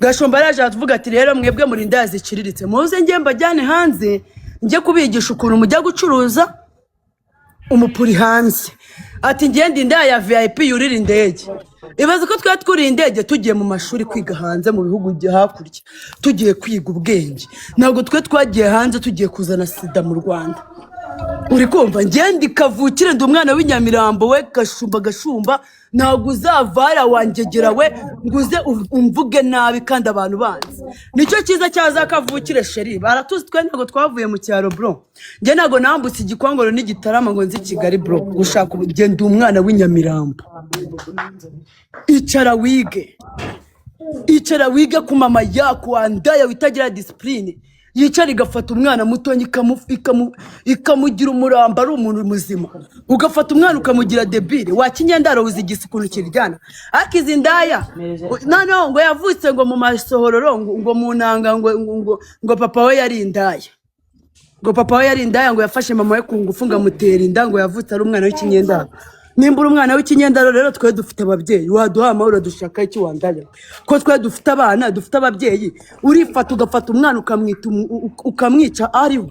Gashumba yaraje aravuga ati: "Rero mwebwe muri indaya ziciriritse, muze njye mbajyane hanze, njye kubigisha ukuntu mujya gucuruza umupuri hanze." Ati: "Ngende indaya ya VIP yurira indege." Ibaze ko twari twuriye indege tugiye mu mashuri kwiga hanze, mu bihugu byo hakurya, tugiye kwiga ubwenge. Ntabwo twe twagiye hanze tugiye kuzana sida mu Rwanda. Uri kumva? Ngende kavukire, ndi umwana w'inyamirambo. We Gashumba, Gashumba, ntabwo uzavara wangegera we ngo uze umvuge nabi kandi abantu banzi. Nicyo cyiza cya za kavukire, chérie, baratuzi. Twe ntabwo twavuye mu cyaro, bro. Njye ntabwo nambutse Igikongoro n'Igitarama ngo nzi Kigali, bro, gushaka ubu. Njye ndi umwana w'inyamirambo. Icara wige, icara wige ku mama yako wandaya witagira discipline, yicara igafata umwana mutonya ikamugira umurambo ari umuntu muzima, ugafata umwana ukamugira débile. Wakinyendaro, uzi igisa ukuntu kiryana. Ariko izi ndaya noneho ngo yavutse ngo mu masohororo, ngo mu nanga, ngo papa we yari indaya, ngo papa we yari indaya, ngo yafashe mama we ku ngufu, ngo amutera inda, ngo yavutse ari umwana w'ikinyendaro. Nimba uri umwana w'ikinyendaro rero, twe dufite ababyeyi, waduha amahoro. Dushaka iki wandaya, ko twe dufite abana, dufite ababyeyi? Urifata ugafata umwana ukamwita ukamwica ariwe.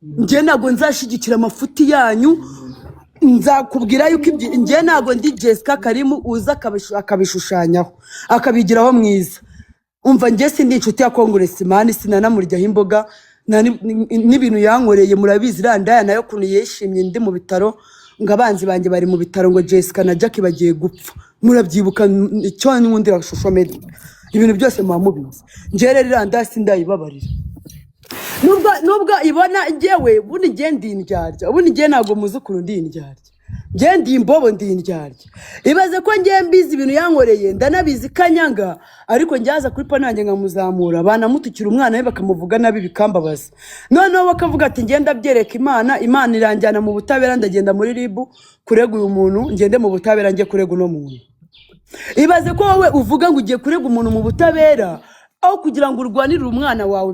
Njye ntabwo nzashyigikira amafuti yanyu. Nzakubwira yuko ibyo, njye ntabwo ndi Jessica Karimu uza akabishushanyaho, akabigiraho mwiza. Umva, njye sindi inshuti ya congressman, sinanamuryaho imboga n'ibintu yankoreye murabizi. Iriya ndaya nayo ukuntu yishimye ndi mu bitaro, ngo abanzi banjye bari mu bitaro, ngo Jessica na Jackie bagiye gupfa, murabyibuka. Icyo nkundira social media, ibintu byose muba mubizi. Njye rero iriya ndaya sindayibabarira, nubwo ibona njyewe ubundi njye ndi indyarya. Ubundi njye ntabwo muzi ukuntu ndi indyarya. Njye ndi imbobo, ndi indyarya. Ibaze ko njye mbizi ibintu yankoreye, ndanabizi kanyanga, ariko njyaza kuri pananjye nkamuzamura, banamutukira umwana we, bakamuvuga nabi, bikambabaza. Noneho bakavuga ati: "Ngenda byereka Imana, Imana iranjyana mu butabera, ndagenda muri RIB kurega uyu muntu, ngende mu butabera njye kurega uno muntu." Ibaze ko wowe uvuga ngo ugiye kurega umuntu mu butabera, aho kugira ngo urwanirire umwana wawe.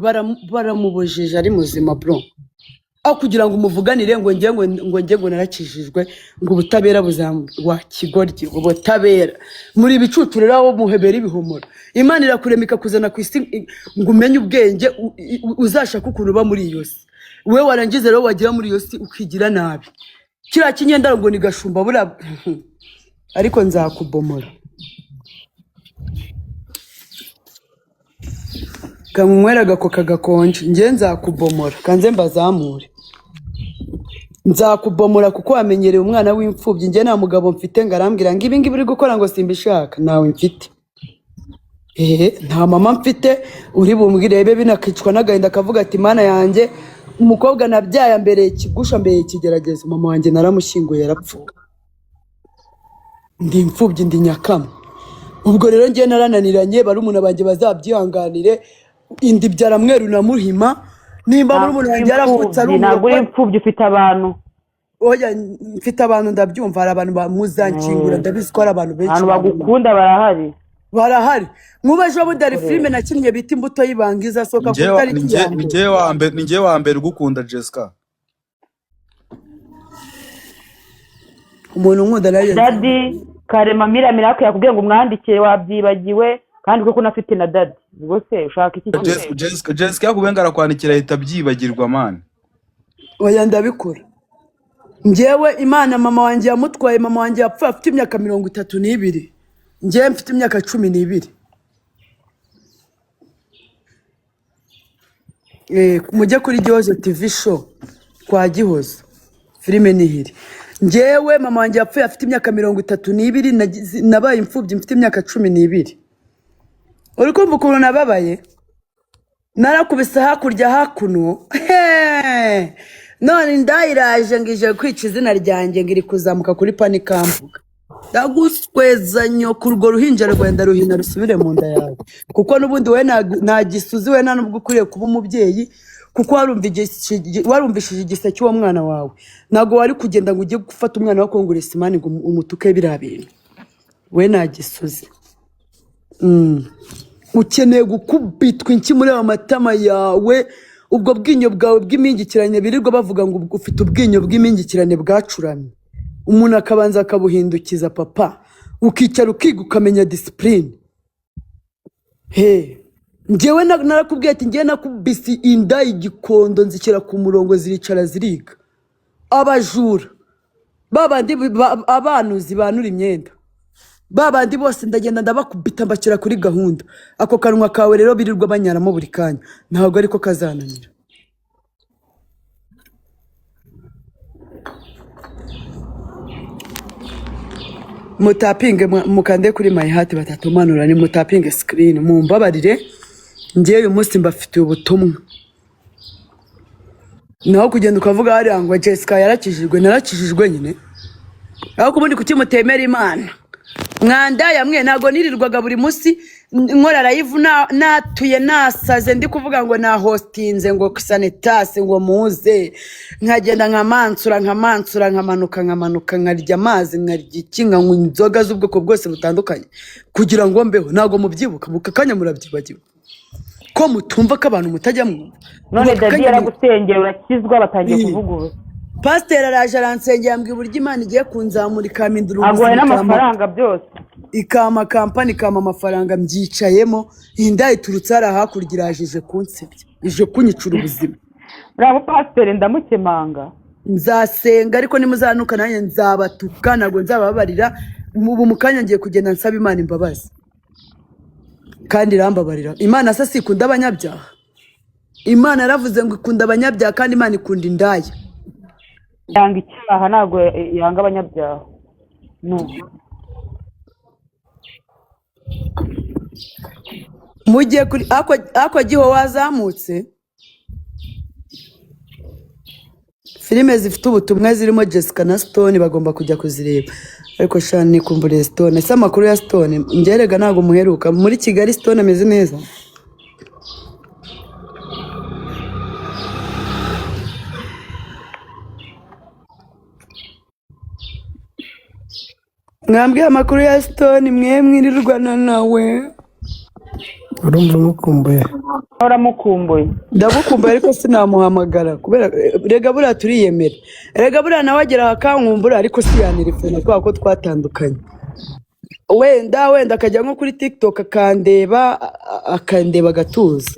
Baramubojeje ari muzima, bro, aho kugira ngo umuvuganire, ngo njye ngo njye ngo narakijijwe, ngo ubutabera buzamu wa kigoryi. Ubutabera muri ibicucu rero, aho muhebera ibihumuro. Imana irakurema ikakuzana ku isi ngo umenye ubwenge, uzashake ukuntu uba muri iyo si. Wowe warangiza rero wagera muri iyo si ukigira nabi. Kiriya kinyendaro ngo ni Gashumba buriya, ariko nzakubomora. Kanywera agakoka gakonje. Njye nzakubomora, kanze mbazamure. Nzakubomora kuko wamenyereye umwana w'imfubyi. Njye nta mugabo mfite ngo arambwira ngo ibi ngibi uri gukora ngo simbishaka. Ntawe mfite. Ehe, nta mama mfite uri bumbwirebe binakicwa n'agahinda akavuga ati: "Mana yanjye, umukobwa nabyaye ambereye ikigusha, ambereye ikigeragezo." Mama wanjye naramushyinguye, yarapfuye. Ndi imfubyi, ndi nyakama. Ubwo rero njye narananiranye, barumuna banjye bazabyihanganire. Inda ibyara mweru na muhima. Nimba Ntabwo murumuna uri wanjye yaravutse ari imfubyi, ntabwo uri umurokore. imfubyi, ufite abantu. Oya, mfite abantu, ndabyumva. Hari abantu bamuzankingura. Ndabizi ko hari abantu benshi Abantu bankunda. bagukunda barahari. Barahari. Nk'ubu ejo bundi hari filime nakinnye bita Imbuto y'Ibanga, izasohoka ku itariki ya mbere. Ni njye wa mbere ugukunda, Jessica. Umuntu unkunda nawe. Daddy Karema Mira Miracle yakubwiye ngo umwandikire, wabyibagiwe, kandi kuko unafite na daddy, ubwo se ushaka iki kindi? Jessica yakubwiye ngo arakwandikira, ahita abyibagirwa, man. Oya, ndabikora njyewe. Imana mama wanjye yamutwaye, mama wanjye yapfuye afite imyaka 32, njyewe mfite imyaka 12. Mujye kuri Gihozo TV Show kwa Gihozo, filime nihiri. Njyewe mama wanjye yapfuye afite imyaka 32, nabaye imfubyi mfite imyaka 12. Uri kumva ukuntu nababaye? Narakubise hakurya hakuno. He! None indayiraje ngo ije kwica izina ryanjye, ngo iri kuzamuka kuri panikambuga. Ndagusweza nyoko, urwo ruhinja rwenda ruhina rusubire mu nda yawe, kuko n'ubundi wowe nta gisuzi, we nta nubwo ukwiriye kuba umubyeyi, kuko warumvishije igise cy'uwo mwana wawe. Ntabwo wari kugenda ngo ujye gufata umwana wa congressman ngo umutuke biriya bintu. We nta gisuzi. Ukeneye gukubitwa inki muri ayo matama yawe, ubwo bwinyo bwawe bw'imingikirane birirwa bavuga ngo ufite ubwinyo bw'imingikirane bwacuramye, umuntu akabanza akabuhindukiza. Papa, ukicara ukiga, ukamenya discipline. He, njyewe narakubwiye ati njyewe nakubise inda igikondo, nzishyira ku murongo, ziricara ziriga. Abajura babandi, abanuzi banura imyenda, babandi bose ndagenda ndabakubita, mbashyira kuri gahunda. Ako kanwa kawe rero birirwa banyaramo buri kanya, ntabwo ariko kazananira. Mutapinge, mukande kuri my heart batatumanura, ni mutapinge screen, mumbabarire. Njyewe uyu munsi mbafitiye ubutumwa. Naho kugenda ukavuga hariya ngo Jessica yarakijijwe, narakijijwe nyine. Ariko ubundi kuki mutemera Imana? Mwandaya mwe, ntabwo nirirwaga buri munsi nkora live natuye nasaze, ndi kuvuga ngo nahostinze ngo sanitasi ngo muze, nkagenda nkamansura nkamansura, nkamanuka nkamanuka, nkarya amazi, nkarya iki, nkanywa inzoga z'ubwoko bwose butandukanye kugira ngo mbeho. Ntabwo mubyibuka, mu kanya murabyibagiwe ko mutumva ko abantu mutajya mwumva. None Ubu aka daddy kanya yaragusengera urakizwa, batangiye Ii. kuvuga ubusa. Pasiteri araje aransengera, ambwira uburyo Imana igiye kunzamura, ikampindura aguhaye ubuzima, ikampa n'amafaranga byose, ikampa kampani, ikampa amafaranga, mbyicayemo. Inda iturutse hariya hakurya iraje, ije kunsebya, ije kunyicura ubuzima. Uriya mupasiteri ndamukemanga. Nzasenga, ariko nimuzanuka nanjye nzabatuka, ntabwo nzababarira. Ubu mu kanya ngiye kugenda nsaba Imana imbabazi, kandi irambabarira. Imana se si ikunda abanyabyaha? Imana yaravuze ngo ikunda abanyabyaha, kandi Imana ikunda indaya. Yanga icyaha, ntabwo yanga abanyabyaha, no. Mujye kuri ako giho wazamutse. Filime zifite ubutumwa zirimo Jessica na Stone, bagomba kujya kuzireba. Ariko sha, nikumburiye Stone. Ese amakuru ya Stone? Njye ntabwo muheruka muri Kigali. Stone ameze neza? Mwambwiye amakuru ya Stone, mwe mwirirwana nawe. Urumva umukumbuye? Uramukumbuye. Ndamukumbuye, ariko sinamuhamagara kubera rega buriya turiyemera. Rega buriya nawe agera akankumbura, ariko siyanirifuna kubera ko twatandukanye. Wenda wenda akajya nko kuri TikTok akandeba, akandeba agatuza,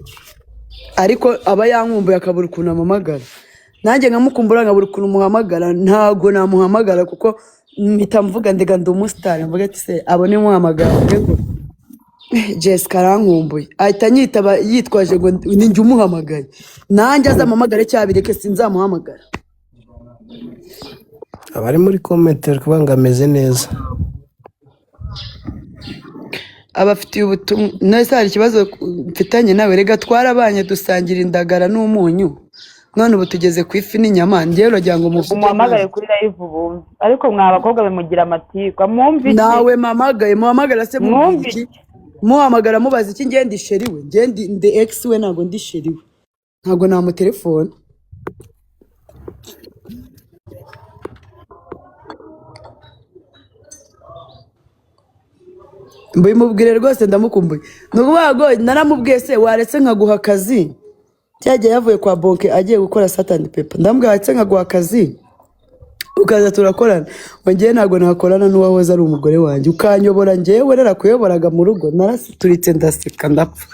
ariko aba yankumbuye akabura ukuntu ampamagara, nanjye nkamukumbura nkabura ukuntu muhamagara. Ntabwo namuhamagara kuko mpita mvuga ndega ndi umusitari, mvuga ati se abone muhamagara mvuge ngo Jessica arankumbuye, ahita anyitaba yitwaje ngo ni njye umuhamagaye. Nanjye azampamagare cyabireke, sinzamuhamagara. Abari muri comment bari kuvuga ngo ameze neza. Abafitiye ubutumwa. Nese hari ikibazo mfitanye nawe? Rega twarabanye, dusangira indagara n'umunyu, none ubu tugeze ku ifi n'inyama. Njyewe uragira ngo muvuge Umuhamagare nabi. kuri live bumve. Ariko mwa bakobwa bimugira amatiku, mwumve iki? Nawe mpamagaye, muhamagara se mubwira Mwumve iki? iki? Muhamagara mubaza iki? Njye ndi chéri we, njye ndi ex we, ntabwo ndi chéri we, ntabwo namutelefona. Mbimubwire rwose ndamukumbuye. Ni ukuvuga ngo naramubwiye se waretse nkaguha akazi, cyagiye yavuye kwa bonke agiye gukora satani pepa, ndamubwira waretse nkaguha akazi ukaza turakorana, ngo njyewe ntabwo nakorana n'uwahoze ari umugore wanjye, ukanyobora njyewe narakuyoboraga mu rugo. Narasituritse ndaseka ndapfa.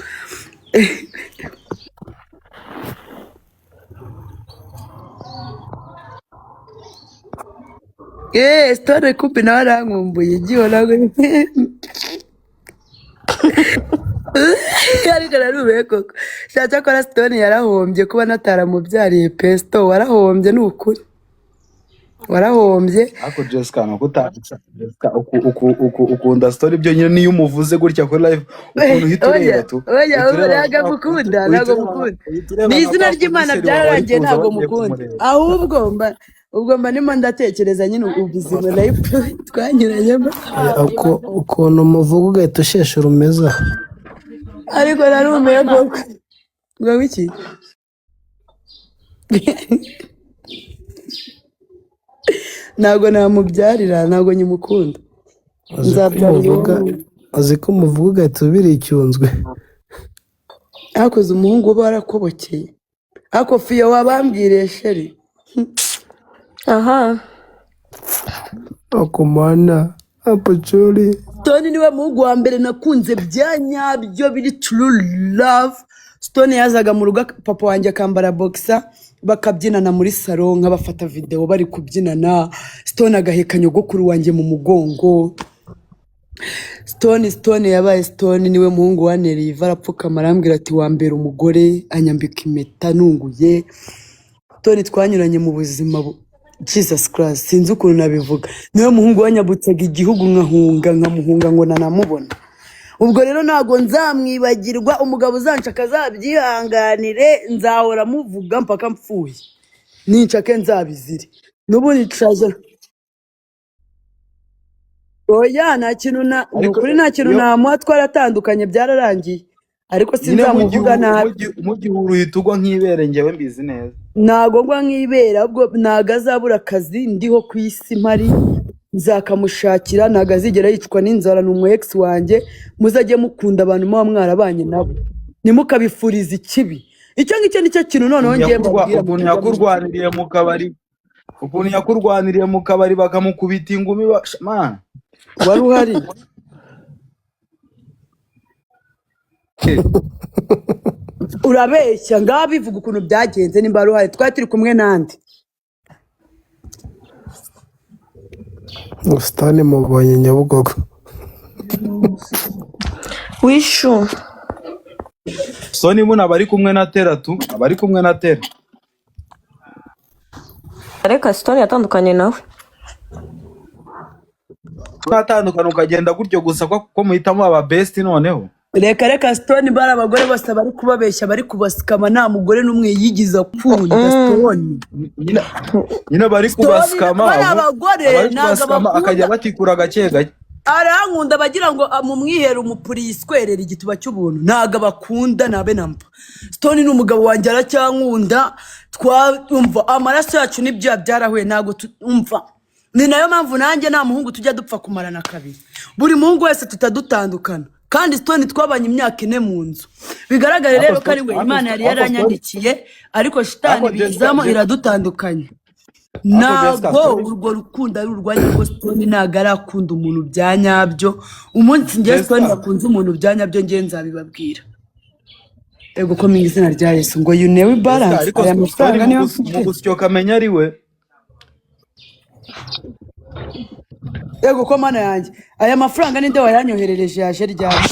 Eee, Stone Coupe nawe arankumbuye, igihe ntabwo ariko narumiwe koko. Sha, cyakora Stone yarahombye kuba nataramubyariye pe. Stone warahombye, ni ukuri warahombye. Ariko Jessica, nuko utanditse Jessica, ukunda story byonyine niyo umuvuze gutya kuri live, ukuntu uhita Oya, ureba tu, oya, uhita ureba ntabwo nka mukunda, uhita ntabwo ureba mukunda. uhita ureba Ni nka izina kwa kundi ry'Imana chéri wawe ari byararangiye, kuza ntabwo bagiye mukunda. kumureba. Ahubwo mba ubwo mba ndimo ndatekereza nyine ubuzima life twanyuranyemo. Oya, ukuntu umuvuga ugahita ushesha urumeza. Ariko narumiwe koko. Ngo wiki? Ntabwo namubyarira, ntabwo nyimukunda. Uzi ko Nzabyara umuvuga, umuhungu. uzi ko umuvuga ugahita ubira icyunzwe. Hakoze umuhungu uba warakobokeye. Ako fiyo wabambwiriye chéri. Aha. Akumana apacuri. Stone niwe muhungu wa mbere nakunze bya nyabyo biri true love. Stone yazaga mu rugo, papa wanjye akambara boxer, bakabyinana muri salo, nkabafata video bari kubyinana. Stone agaheka nyogokuru wanjye mu mugongo. Stone yabaye Stone niwe muhungu wanereye ivi, arapfukama arambwira ati wambera umugore, anyambika impeta nunguye. Stone twanyuranye mu buzima Jesus Christ, sinzi ukuntu nabivuga. Niwe muhungu wanyabutsaga igihugu nkahunga, nkamuhunga ngo nanamubona. Ubwo rero ntabwo nzamwibagirwa, umugabo uzanshaka azabyihanganire, nzahora muvuga mpaka mpfuye, ninshake nzabizire. N'ubundi nshaje. Oya, nta kintu na ni Ariko ukuri, nta kintu iyo namuha, twaratandukanye byararangiye, ariko nyine sinzamuvuga nabi. mu gihe uhita ugwa nk'ibere, njyewe mbizi neza. Ntago ngwa nk'ibere, ahubwo ntago azabura akazi, ndiho ku isi mpari nzakamushakira, ntago azigera yicwa n'inzara. Ni umu ex wanjye. Muzajye mukunda abantu muba mwarabanye nabo, ntimukabifurize ikibi. Icyo ngicyo nicyo kintu noneho ngiye mbabwira Ukuntu mutajya yakurwaniriye mu kabari, ukuntu yakurwaniriye mu kabari bakamukubita ingumi man. Wari uhari? Urabeshya, ngaho bivuga ukuntu byagenze nimba wari uhari. Twari turi kumwe nande? Ubusitani mubonye Nyabugogo. Wishu. Soni buno abari kumwe na Tera tu, abari kumwe na Tera. Ariko Stone yatandukanye nawe. Mwatandukana ukagenda gutyo gusa ko muhitamo aba best noneho. Reka reka, Stone bari abagore bose bari kubabeshya, bari kubasikama, nta mugore n'umwe yigize akunda Stone. Nyine bari Stone kubasikama, bari abagore abari ntabwo kubasikama akajya abakunda. batikura gake gake. Arankunda bagira ngo mumwihere umupuri yiswerere igituba cy'ubuntu, ntabwo abakunda nabe namba. Stone ni umugabo wanjye, aracyankunda, twumva amaraso yacu n'ibyaha byarahuye, ntabwo tumva. Ni nayo mpamvu nanjye nta muhungu tujya dupfa kumarana kabiri, buri muhungu wese tutadutandukana. Kandi Stone twabanye imyaka 4 mu nzu, bigaragare Ariko rero ko ari we Imana yari yaranyandikiye, ariko shitani bizamo iradutandukanya. Ntabwo urwo rukundo ari urwanyu, rwo Stone ntabwo arakunda umuntu bya nyabyo. Umunsi ngiye Stone yakunze umuntu bya nyabyo, ngiye nzabibabwira. Ego ko mu izina rya Yesu ngo you never balance Ariko aya Stone mafaranga niyo mfite. mu gusyoka amenya ari we. Ego ko mana yanjye, aya mafaranga ninde wayanyoherereje, yaje ryari?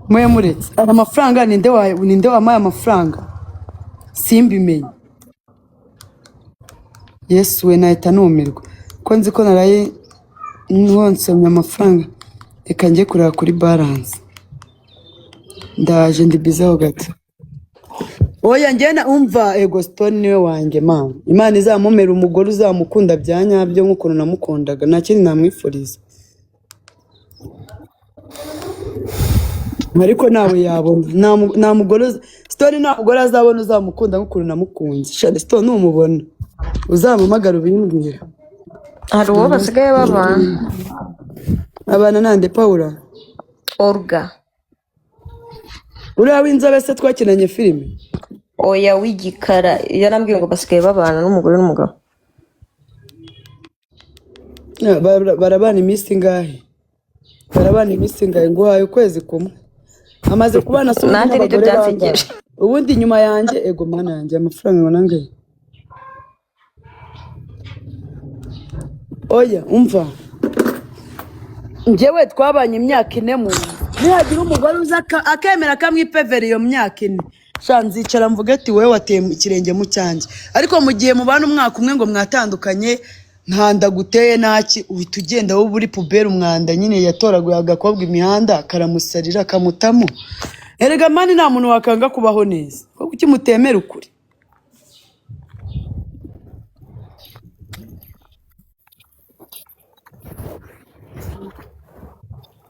Mwe muretse aya mafaranga, ninde wampaye amafaranga? Simbimenye. Yesu we, nahita numirwa ko nzi ko naraye nkonsomye amafaranga. Reka njye kureba kuri balance, ndaje ndi bize ho gato. Oya njye na umva, ego Stone niwe wanjye mama. Imana izamumera umugore uzamukunda bya nyabyo nk'ukuntu namukundaga, nta kindi namwifuriza. Ariko nawe yabona nta mugore Stone nta mugore azabona uzamukunda nk'ukuntu namukunze. Shari Stone numubona uzampamagara ubimbwira. Hari uwo basigaye babana. Abana nande Paula? Olga. Uriya w'inzobe se twakinanye filime? Oya w'igikara, yarambwiye ngo basigaye babana n'umugore n'umugabo. Barabana iminsi ingahe? Barabana iminsi ingahe? Nguhaye ukwezi kumwe. Amaze kubana se ubundi Nanjye nibyo n'abagore bangahe? byansekeje. Ubundi nyuma yanjye, ego mana yanjye, amafaranga ngo nangahe? Oya umva, njyewe twabanye imyaka 4 mu nzu, nihagira umugore uza akemera akamwipevera iyo myaka 4, sha nzicara mvuge ati wowe wateye ikirenge mu cyanjye. Ariko mu gihe mubana umwaka umwe ngo mwatandukanye, nta nda guteye naki, uhita ugenda wowe uri puberi, umwanda nyine yatoraguye agakobwa imihanda karamusarira kamutamo. Erega mani nta muntu wakanga kubaho neza, kuko kuki mutemera ukuri?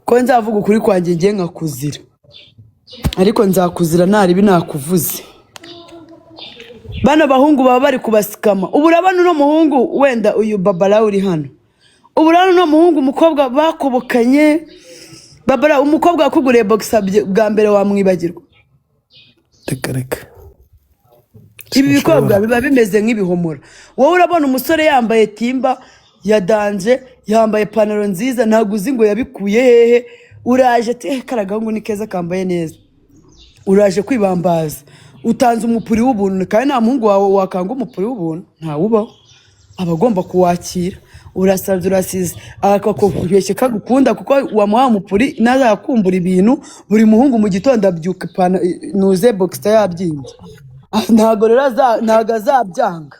Ko nzavuga ukuri kwanjye ngiye nkakuzira, ariko nzakuzira naribi nakuvuze. Bano bahungu baba bari kubasikama. Ubu urabona uno muhungu wenda uyu Babara uri hano, ubu urabona uno muhungu umukobwa bakobokanye. Babara, umukobwa wakuguriye boxer bwa mbere wamwibagirwa? Reka reka. Ibi bikobwa biba bimeze nk'ibihomora. Wowe urabona umusore yambaye timba, ya danje, yambaye ipantaro nziza, ntabwo uzi ngo yabikuye hehe. Uraje ati "Eh, kariya gahungu ni keza kambaye neza." Uraje kwibambaza, utanze umupuri w'ubuntu, kandi nta muhungu wawe wakanga umupuri w'ubuntu, ntawubaho, aba agomba kuwakira. Urasabye, urasize, akakubeshya kagukunda kuko wamuhaye umupuri, ntazakumbura ibintu. Buri muhungu mu gitondo abyuka nuze boxer yabyimbye. Ntabwo rero ntabwo azabyanga,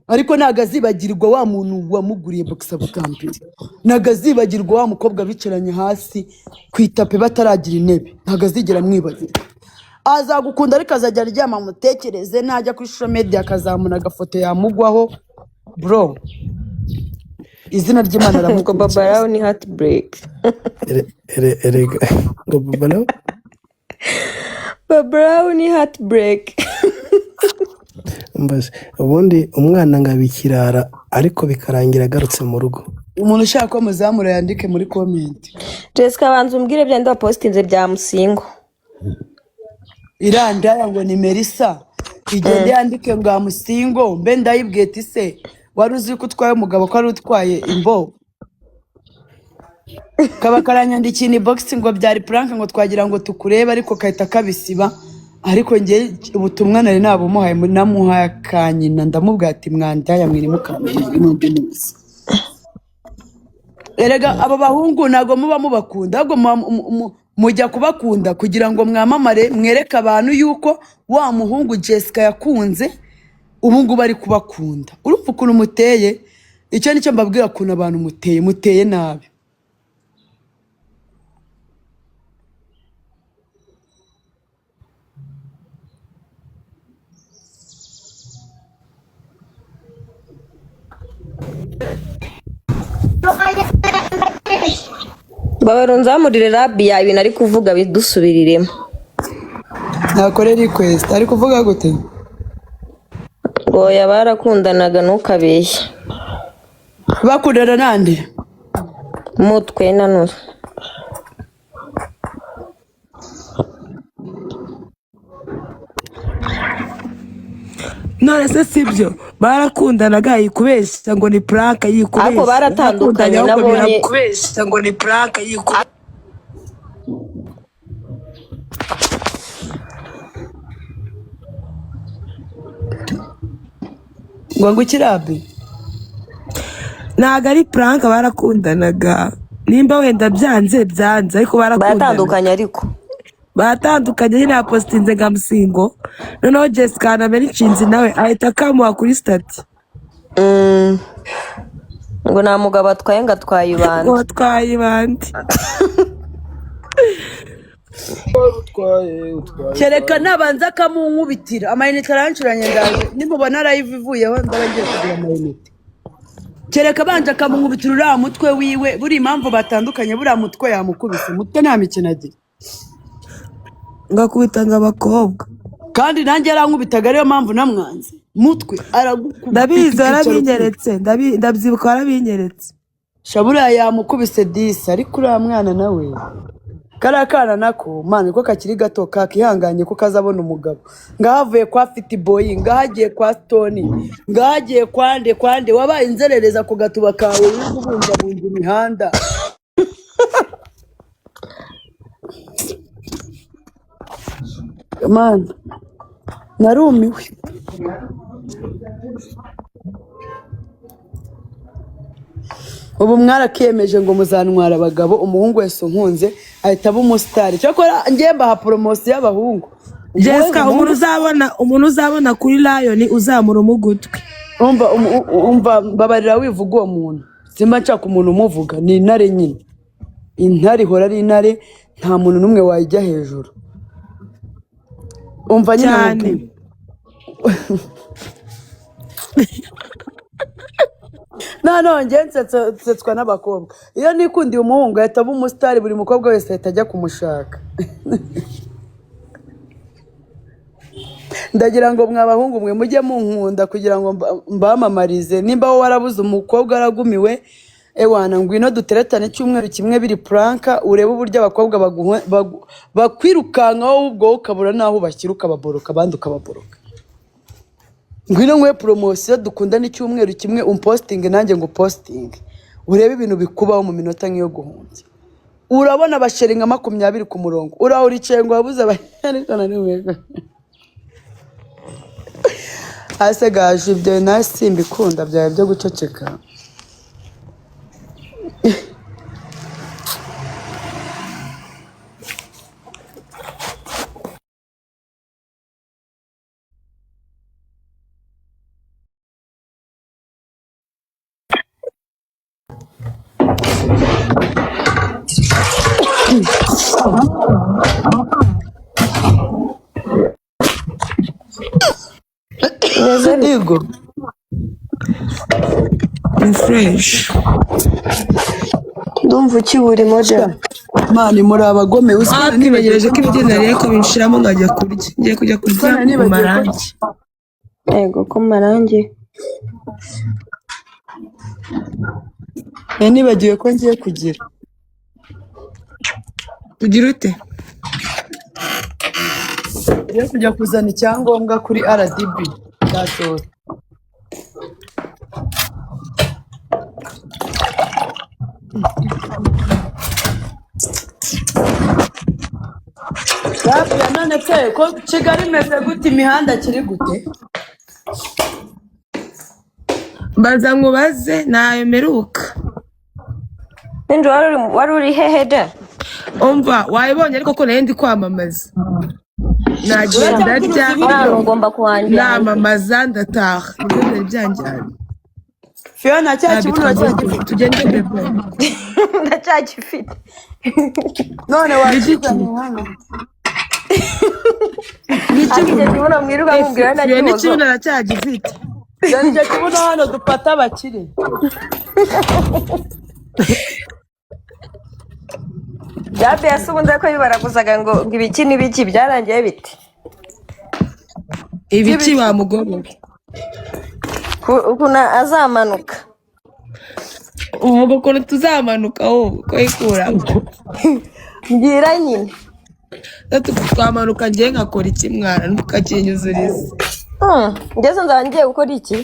ariko ntabwo azibagirwa wa muntu wamuguriye boxer bwa mbere, ntabwo azibagirwa wa mukobwa bicaranye hasi ku itapi bataragira intebe, ntabwo azigera amwibagirwa. Azagukunda ariko azajya aryama amutekereze, najya kuri social media akazamura agafoto yamugwaho. Bro, izina ry'Imana Ngo aramukurikira. babarawo ni heartbreak. Erega ngo baba nawe. Babarawo ni heartbreak. Mbaze, ubundi umwana ngo aba ikirara ariko bikarangira agarutse mu rugo. Umuntu ushaka ko muzamura yandike muri comment. Jessica, banza umbwire bya wapositinze bya Musingo. Irandaya ngo ni Melissa, igende yandike ngo amusingo mbe. Ndayibwiye ati: "Se wari uzi ko utwaye umugabo, ko wari utwaye imbobo?" Kaba karanyandikiye ni box ngo byari prank, ngo twagira ngo tukurebe, ariko kahita kabisiba. Ariko njye ubutumwa nari nabumuhaye, namuhaye akanyina, ndamubwira ati: "Mwandaya mwiri mukamenya n'undi munsi." Erega aba bahungu ntabwo muba mubakunda, ahubwo mujya kubakunda kugira ngo mwamamare, mwereke abantu yuko wa muhungu Jessica yakunze ubu ngubu ari kubakunda. Urumva ukuntu muteye? Icyo nicyo mbabwira, ukuntu abantu muteye, muteye nabi. Babara unzamurire rabiya, ibintu ari kuvuga bidusubiriremo. Nakore request. Ari kuvuga gute? Ngo barakundanaga, ntukabeshye. Bakundana nande? Mutwe nanura. None se sibyo, barakundanaga, yikubeshya ngo ni prank. Ariko Yikubeshya. baratandukanye. Barakundanye ahubwo. Nabonye. Birakubeshya ngo ni prank, yikubeshya. Ngo ngukirabe. Ntabwo ari prank, barakundanaga. Nimba wenda byanze byanze, ariko barakundanaga. Baratandukanye ariko. Batandukanye nyine. Yapositinze nka musingo, noneho Jessica na Inshinzi nawe ahita akamuha kuri stati. Ngo nta mugabo atwaye, ngo atwaye ngo ibandi. Atwaye ibandi. Utwaye, utwaye. Kereka nabanza akamunkubitira amayinite arancuranye. Ndaje, nimubona live ivuyeho ndaba ngiye kugura amayinite. Kereka abanje akamunkubitira uriya mutwe wiwe. Buriya impamvu batandukanye, buriya mutwe yamukubise mutwe, nta mikino agira. Ngo akubita ngo abakobwa. Kandi nanjye yarankubitaga, ariyo mpamvu namwanze. Mutwe aragukubita Ndabizi. ukicara ukumva. Warabinyeretse, ndabyibuka, warabinyeretse. Shaburiya yamukubise disi. Ariko uriya mwana nawe, kariya kana nako mwana ko kakiri gato, kakihanganye ko kazabona umugabo. Ngaho avuye kwa Fitiboyi, ngaho agiye kwa Stone, ngaho agiye kwande kwande. Wabaye inzerereza ku gatuba kawe, uri kubungabunga imihanda. Mana, narumiwe. Ubu mwarakiyemeje ngo muzantwara abagabo. Umuhungu wese unkunze ahita aba umusitari. Cyakora njye mbaha poromosiyo y'abahungu. Jessica, umuntu umuhungu uzabona, umuntu uzabona kuri Lion, uzamura umugutwi. Umva, umva, mbabarira wivuga uwo muntu. Simba nshaka umuntu umuvuga. Ni intare nyine, intare ihora ari intare, nta muntu n'umwe wayijya hejuru. Umva nyine. Cyane. Nkubwire. Noneho njye nsetswa n'abakobwa. Iyo nikundiye umuhungu ahita aba umusitari, buri mukobwa wese ahita ajya kumushaka. Ndagira ngo mwa bahungu mwe mujye munkunda kugira ngo mbamamarize. Nimba wowe warabuze umukobwa, waragumiwe, ewana ngwino duteretane icyumweru kimwe biri prank, urebe uburyo abakobwa bakwirukanka, wowe ubwo ukabura n'aho ubashyira, ukababoroka, abandi ukababoroka. Ngwino nkwe poromosiyo, dukundane icyumweru kimwe, umpositinge nanjye ngo upositinge. Urebe ibintu bikubaho mu minota nk'iyo guhumbya. Urabona abasheri nka 20 ku murongo, uraho uricaye ngo wabuze ariko nari hasi gaje. Ibyo nawe simbikunda byawe byo guceceka. Bimeze bite? Yego. Ni fresh. Ndumva ukiburimo ja. Mani muri abagome uzi ko Ah, nari nibagiwe twibagereje ko ko ibiryo nariye ko binshiramo nkajya kurya, ngiye kujya uzi ko kurya nari mu nibagiwe ko marangi. Yego ko marangi. Nari nibagiwe ko ngiye kugira Ugira ute? Ngiye kujya kuzana icyangombwa kuri RDB cyasohotse. Bapfuye none se ko Kigali imeze gute, imihanda kiri gute? Mbaza nkubaze ntayo mperuka. Ninjye wari uri hehe ja? Umva wayibonye ariko ko nari ndi kwamamaza, nagiye Uracyacuruza ndarya ibiryo? Hano ugomba kuhangira. namamaza ndataha, nibyo byari byanjyanye. Fiona, cya Ntabwo kibuno uracyagifite? tugende bebe. Ndacyagifite. None Ni wakizanye igiki? hano. Ni Ariko icyo ikibuno. kibuno mwirirwa mubwira Fiyo ntakibogo. n'ikibuno aracyagifite. Zana icyo kibuno hano dufate abakire. Bya beyasi ubundi ko bibaraguzaga ngo ngo ibiki n'ibiki byarangiye bite? Ibiki By'ibiki? wa mugore? Ukuntu azamanuka. Uvuga ukuntu tuzamanuka wowe uko yikuramo. Mbwira nyine. Twamanuka ngiye nkakora iki mwana ntukakinyuzurize. Ngeze nzaba ngiye gukora iki?